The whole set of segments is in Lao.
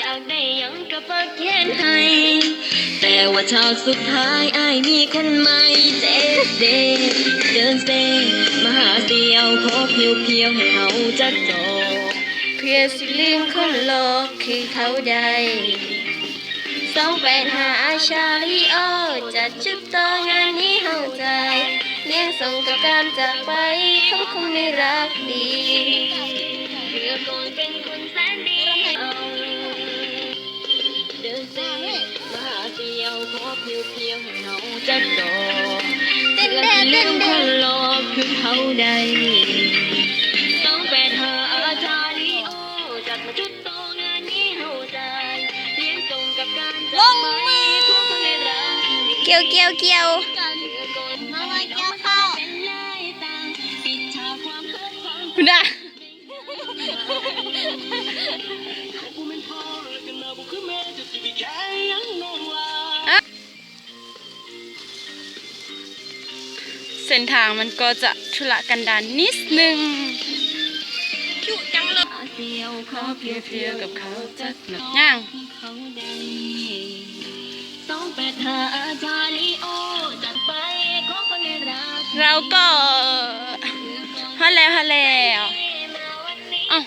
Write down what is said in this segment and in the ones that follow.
ຢາກໄດ້ຫຍັງກໍຝາກຂຽນໃຫ້ ແຕ່ວ່າເຊົ້າສຸດທ້າຍອ້າຍມີຄົນໃໝ່ ເຈັບເດ ເດີນເຊ ມາຫາສຽວ ຂໍພຽວໆ ໃຫ້ເຮົາຈັກດອກ ເພື່ອຊິລືມຄົນຫຼອກຄືເຂົາໄດ້ ສອງແປດຫ້າ ອາຊາລີໂອ ຈັດຈຸດໂຕງານນີ້ເຮົາໃຈ ລຽນສົ່ງກັບການຈາກໄປຂອງຄົນທີ່ຮັກດີ ເມື່ອກ່ອນເປັນຄົນແສນດີ ເດີນເຊ ມາຫາສຽວ ຂໍພຽວໆ ໃຫ້ເຮົາຈັກດອກ ເຕັ້ນແດ່ ເຕັ້ນແດ່ ເພື່ອຊິລືມຄົນຫຼອກຄືເຂົາໄດ້ ສອງແປດຫ້າ ອາຊາລີໂອ ຈັດມາຈຸດ ລງມື ກ່ຽວ ກ່ຽວ ກ່ຽວ ມາ ມາກ່ຽວເຂົ້າ ພຸ້ນນະ ເສັ້ນທາງມັນກໍຈະທຸລະກັນດານນິດໜຶ່ງ ຫິວຈັງເລີຍ ຍ່າງ ເຮົາກໍຮອດແລ້ວ ຮອດແລ້ວ ເອົ້າ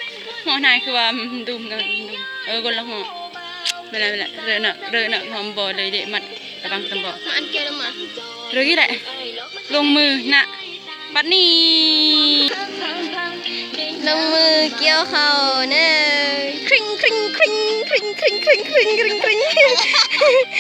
ຫົວນາຍຄືວ່າດຸມນະ ເອີ ຄົນລະຫົວ ແມ່ນແລ້ວ ແມ່ນແລ້ວ ເລີຍນະ ເລີຍນະ ຫອມບໍ່ເລີຍເດ ມັດ ລະວັງຕຳບໍ່ ມາອັນກ່ຽວລະມາ ເລີຍແຫຼະ ລົງມືນະ ບັດນີ້ ລົງມືກ່ຽວເຂົ້າເດີ ຄຣິງ ຄຣິງ ຄຣິງ ຄຣິງ ຄຣິງ.